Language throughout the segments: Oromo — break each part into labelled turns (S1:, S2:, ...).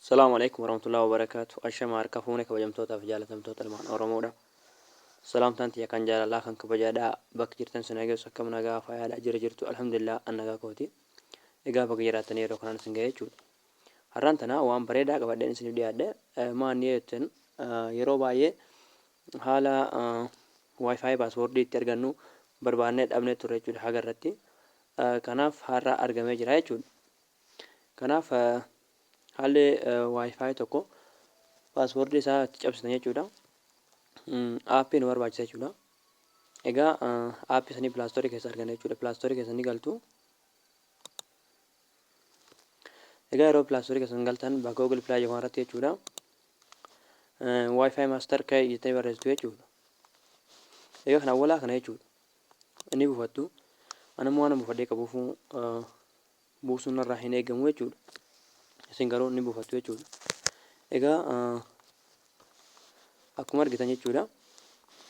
S1: Salaamu Aleykum Warahmatullahi Wabarakaatu. Ashama harka fuune kabajamtootaaf jaalatamtoota ilmaan Oromoodha. Salaamtaan tiyya kan jaalalaa kan kabajaadha. Bakki jirtan sin hageessu akkam nagaa fayyaadha jira jirtu alhamdulillah an nagaa kooti. Egaa baga jiraattanii yeroo kanaan isin ga'e jechuudha. Har'aan tana waan bareedaa qabadheen isiniif dhiyaadhe maanni jettan yeroo baay'ee haala wifi paaswoordii itti argannu barbaannee dhabnee turre jechuudha haga irratti. Kanaaf har'a argamee jira jechuudha. Kanaaf haalli wifi tokko paaswoordii isaa itti cabsitan jechuudha. Aappii nu barbaachisa jechuudha. Egaa aappii sanii pilaastoorii keessa arganna jechuudha. Pilaastoorii keessa ni galtu. Egaa yeroo pilaastoorii keessa galtan bakka Google Play jedhamu irratti jechuudha. Wifi master key jettanii barreessitu jechuudha. Egaa kana awwalaa kana jechuudha. Inni buufattu. Ani immoo waan buufadhee qabuuf buusuun narraa hin eegamu jechuudha. Isin garuu ni buufattu jechuudha. Egaa akkuma argitan jechuudha.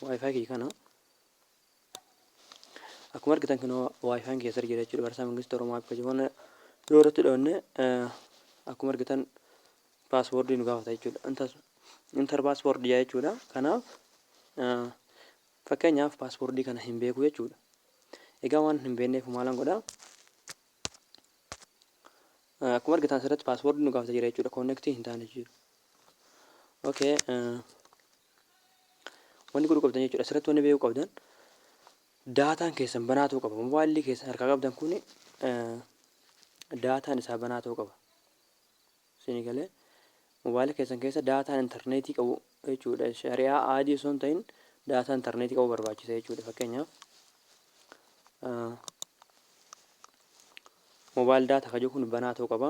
S1: Wifi kiyya kana akkuma argitan kunoo wifi keessa jira jechuudha. Barsaa Mangistuu Oromoo akka jiru yoo irratti dhoonne akkuma argitan paaswoordii nu gaafata jechuudha. Intar paaswoordii jechuudha. Kanaaf fakkeenyaaf paaswoordii kana hin beeku jechuudha. Egaa waan hin beekneef maalan godha? Akkuma argitan asirratti paaswoordii nu gaafata jira jechuudha. Koonnektii hin taane jechuudha. Okay. Wanni godhuu qabdan jechuudha. Asirratti wanni beekuu qabdan daataan keessan banaa ta'uu qaba. Mobaayilli keessan harkaa qabdan kun daataan isaa banaa ta'uu qaba. Isinii galee mobaayila keessan keessa daataan intarneetii qabu jechuudha. Shari'aa aadii osoo hin ta'in daataa intarneetii qabu barbaachisa jechuudha. Fakkeenyaaf mobaayil daataa kan jiru kun banaa ta'uu qaba.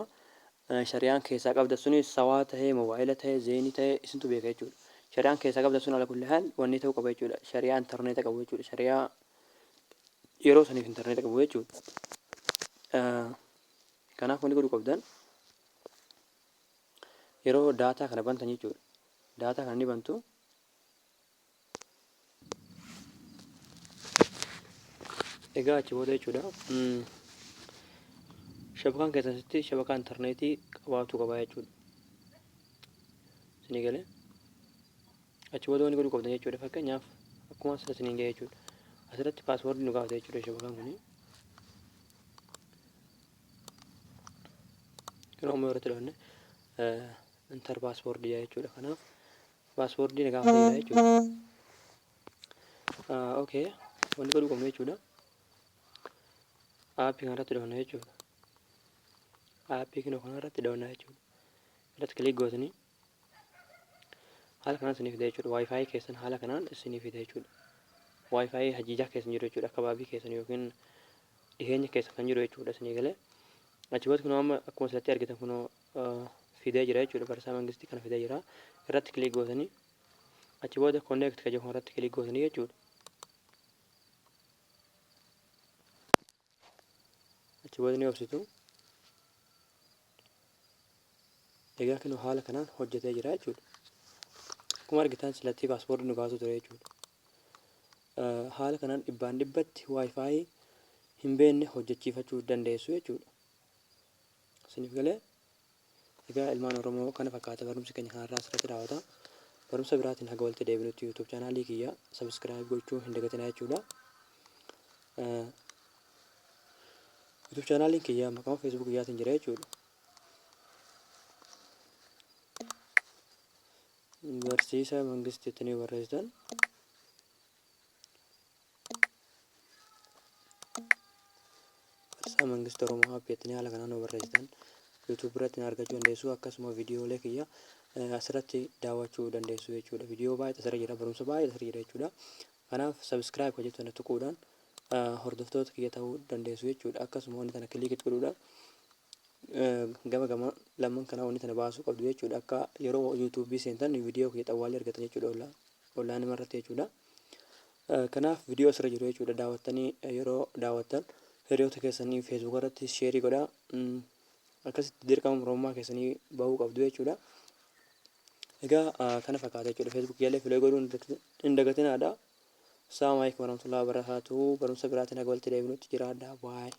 S1: Shari'aan keessaa qabda suni sawaa tahee mobaayila tahee zeenii tahee isintu beeka jechuudha. Shari'aan keessaa qabda sun ala kulli haal wanni ta'uu qaba jechuudha. Shari'aa intarneeta qabu jechuudha. Shari'aa yeroo saniif intarneeta qabu jechuudha. Kanaaf wanni godhuu qabdan yeroo daataa kana bantan jechuudha. Daataa kana ni bantu. Egaa achi booda jechuudha. Shabakaan keessan sitti shabakaa intarneetii qabaatu qaba jechuudha. Isinii galee achi booda wanni godhuu qabdan jechuudha. Fakkeenyaaf akkuma asirra isiniin ga'e jechuudha. Asirratti paaswoordii nu gaafata jechuudha shabakaan kuni. Yeroo ammaa irratti dhoofne intar paaswoordii jechuudha. Kanaaf paaswoordii na gaafateera jechuudha. Okay, wanni godhuu qabnu jechuudha. Aappii kanarratti dhoofna jechuudha. Aappii kana kanarratti dhoofna jechuudha. Irratti kilik gootanii haala kanaan isinii fida jechuudha. Wifi keessan haala kanaan isinii fida jechuudha. Wifi hajiijaa keessan jiru jechuudha. Akabaabii keessan yookiin dhiheenya keessa kan jiru jechuudha isinii galee. Achi booda kunoo amma akkuma asirratti argitan kunoo fidee jira jechuudha. Barsaa Mangistii kana fidee jira. Irratti kilik gootanii achi booda connect kan jedhu kanarratti kilik gootanii jechuudha. Achi booda ni obsitu. Egaa kunoo haala kanaan hojjetee jira jechuudha. Akkuma argitan silatti paaspoortii nu gaafatu ture jechuudha. Haala kanaan dhibbaan dhibbatti wifi hin beekne hojjechiifachuu dandeessu jechuudha. Isiniif galee? Egaa ilmaan Oromoo kana fakkaata barumsi keenya kanarraa asirratti raawwata. Barumsa biraatiin haga walitti deebinutti YouTube chaanaalii kiyya subscribe gochuu hin dagatinaa jechuudha. YouTube chaanaaliin kiyya maqaa Facebook kiyyaatiin jira jechuudha. Barsiisa Mangistii jettanii barreessitan. Barsiisaa Mangistii Oromoo App jettanii haala kanaan yoo barreessitan YouTube irratti na argachuu dandeessu. Akkasuma viidiyoolee kiyya asirratti daawwachuu dandeessu jechuudha. Viidiyoo baay'eetu asirra jira, barumsa baay'eetu asirra jira jechuudha. Kanaaf subscribe kan jettu tana tuquudhaan hordoftoota kiyya ta'uu dandeessu jechuudha. Akkasuma wanni tana kiliik itti godhuudhaan gama gama lamman kanaa wanni tana baasuu qabdu jechuudha. Akka yeroo YouTube seentan viidiyoo kiyya xawwaalii argatan jechuudha. Ollaa nama irratti jechuudha. Kanaaf viidiyoo asirra jiru jechuudha daawwattanii yeroo daawwattan hiriyoota keessanii Facebook irratti sheerii godhaa. Akkasitti dirqama Oromummaa keessanii bahuu qabdu jechuudha. Egaa kana fakkaata jechuudha. Facebook jallee filee godhuun hin dagatinaadha. Assalamu alaikum warahmatullahi wabarakatuh. Barumsa biraatiin haga walitti deebinutti jiraadha. Baay'ee.